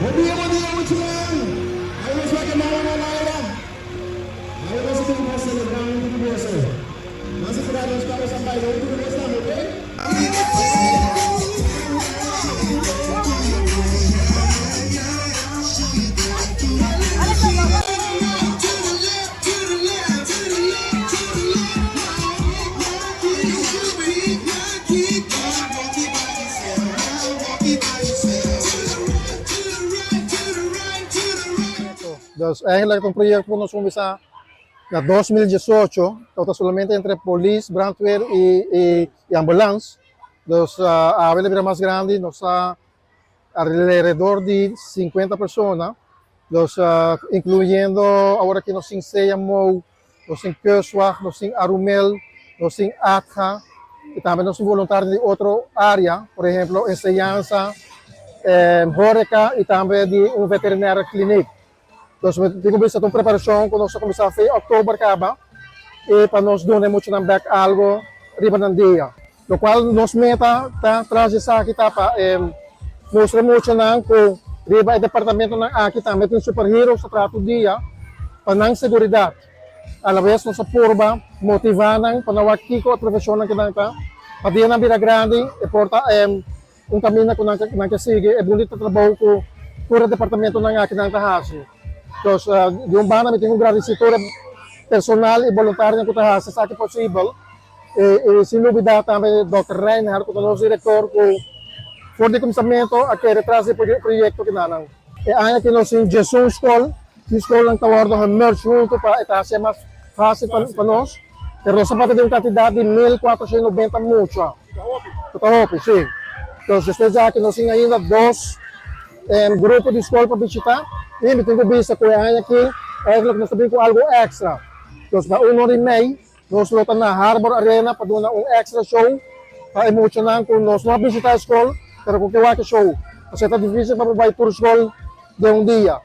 Bon dia, bon dia muchanan! Awe nos wak e mama na Laura. Awe nos a bin pa selebrá huntu ku boso. Mas a spera nos pa boso a baila huntu ku nos tambe, oke? Dus eigenlijk ta un proyecto cu nos cuminsa na 2018, tabata solamente entre polis, brandweer y y ambulance. Dus awe ta bira mas grandi, nos ta alrededor di 50 persona, dus incluyendo awor aki nos tin CMO, nos tin Kustwacht, nos tin Arumel, nos tin ATHA y tambe nos tin voluntario di otro area, por ehemplo enseñansa, horeca y tambe di un veterinaire kliniek. Dus mi tin ku bisa ta un preparashon ku nos a kuminsá fe òktober kaba i pa nos duna e muchanan bèk algu riba nan dia. Lokual nos meta ta tras di esaki ta pa mustra e muchanan ku riba e departamentonan aki tambe tin superheroes ta traha tur dia pa nan seguridat. Alabes nos a purba motivá nan pa nan wak kiko e profeshonnan ku nan ta pa dia nan bira grandi e por ta Un kaminda ku nan nan ke sigui e bunita trabou ku tur e departamentonan aki nan ta hasi. Dus di un banda mi tin ku gradisí tur e personal i boluntarionan ku ta hasi esaki posibel i sin lubidá tambe dòkter Reinhard ku ta nos direktor ku for di kuminsamentu a kere tras di e proyekto kinanan. E aña aki nos tin diesun skol. Tin skolnan ta wòrdu gemerge huntu pa e ta hasié mas fásil pa nos, pero nos ta papia di un kantidat di 1490 mucha. Ku ta hopi, sí. Entonces despues di aki nos tin ainda dos grupo di skol pa bishitá i mi tin ku bisa ku e aña aki eigenlijk nos ta bin ku algu èkstra. Entonces pa un ora i mei nos lo ta na Harbor Arena pa duna un èkstra show pa e muchanan ku nos no a bishitá e skol pero ku ke wak e show. Pasobra ta difísil pa bo bai tur skol den un dia.